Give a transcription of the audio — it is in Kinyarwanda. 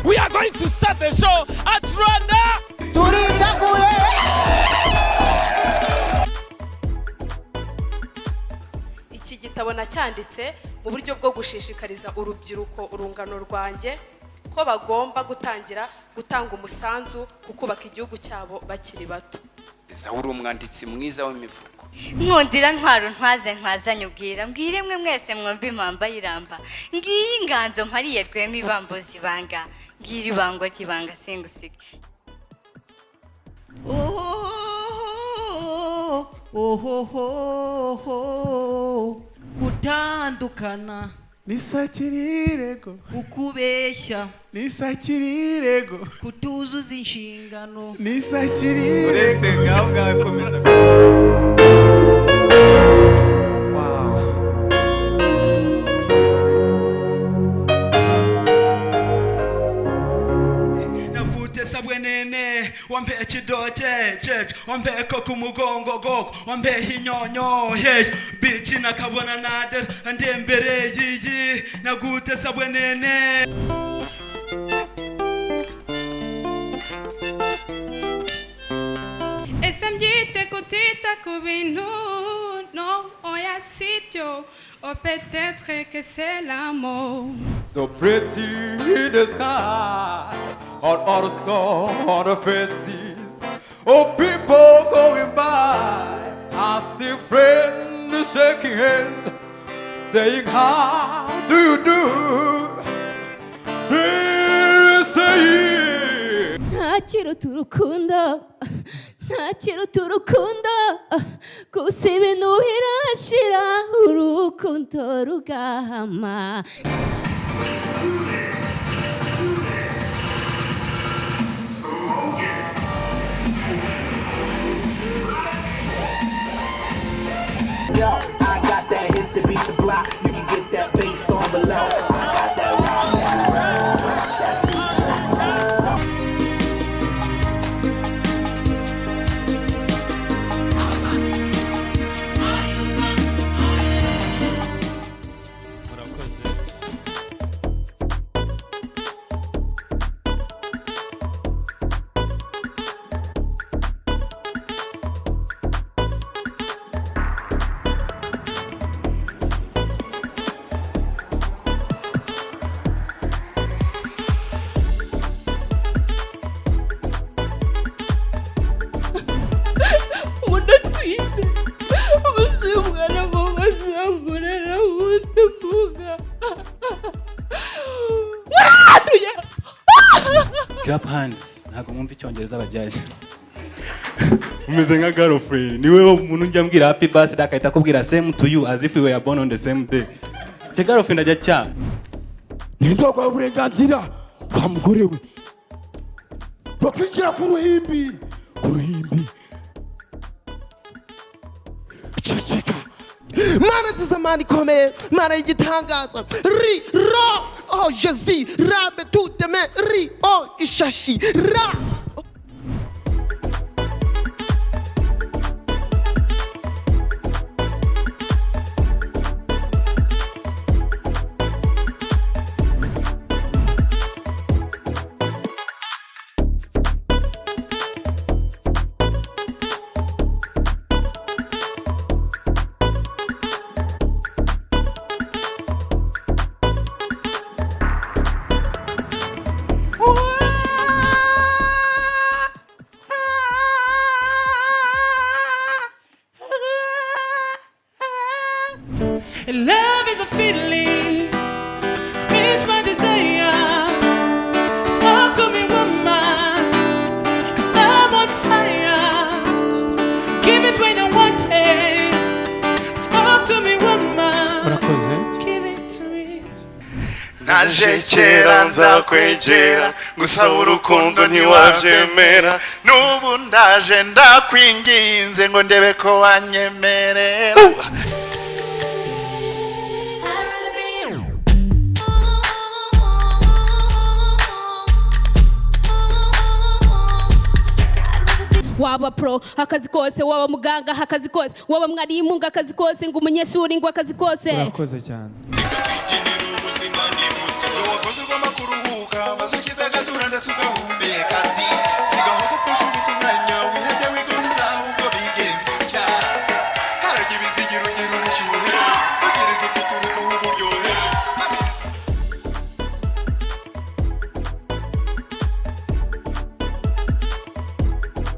We are going to start the show at Rwanda. Turiteguye. Iki gitabo nacyanditse mu buryo bwo gushishikariza urubyiruko, urungano rwanjye, ko bagomba gutangira gutanga umusanzu ku kubaka igihugu cyabo bakiri bato. Uri umwanditsi mwiza w'imivugo. Nkundira ntwaro ntwaze ntwazanye ubwira, mbwire mwe mwese mwumva impamba y'iramba. Ngiyi inganzo mpariye rwema ibambuza ibanga, ngira ibango ry'ibanga singusige. Ohohoho, gutandukana. Nisakirirego. Ukubeshya. Nisakirirego. Kutuzuza inshingano. Nisakirirego. Uretse ngaho ngaho, komeza. Wow. Nagutesa bwenene, wampe ekidoke cece, wampe ko ku mugongo gogo, wampe inyonyo hey bici nakabona nader andembere yiyi nagutesa bwenene. Ese mbyite kutita ku bintu? No, oya, sibyo. Oh, peut-être que c'est l'amour. So pretty in the sky, and also on the faces of people going by. I see friends shaking hands, saying, "How do you do?" They're saying, Nta kiruta urukundo, nta kiruta urukundo. Gusa ibintu birashira, urukundo rugahama. Yo, I got that hit to beat the block. You can get that bass on below. I got that rock, that beat. Murakoze. Ubu ndatwite, ubu si uyu mwana mama azamurera wundi mvuga waranduye. Clap hands. Ntabwo mwumva icyongereza bajyaje. Umeze nka girlfriend, niwe muntu njya mbwira happy birthday akahita akubwira "Same to you," as if we were born on the same day. Icyo girlfriend ajya cyane. Ninde waguhaye uburenganzira wa mugore we bakwinjira ku ruhimbi, ku ruhimbi? Ceceka. Mana nziza, Mana ikomeye, Mana y'igitangaza. Ri ro oh jezi rabe tuteme ri oh ishashi ra. Love is a feeling, quench my desire. Talk to me, woman, 'cause I'm on fire. Give it when I want it. Talk to me, woman. Urakoze. Give it to me. Naje kera nzakwegera gusaba urukundo ntiwabyemera, n'ubu ndaje ndakwinginze ngo ndebe ko wanyemerera. I'd rather be Waba pro akazi kose, waba muganga akazi kose, waba mwarimu ngo akazi kose, ngo umunyeshuri ngo akazi kose. Urakoze cyane. Wakoze ugomba kuruhuka. Ugasohoka maze ukidagadura ndetse ugahumeka. Ati sigaho gupfusha ubusa umwanya wihebye, wigunze, ahubwo bigenza utya: karaga ibizigira, ugira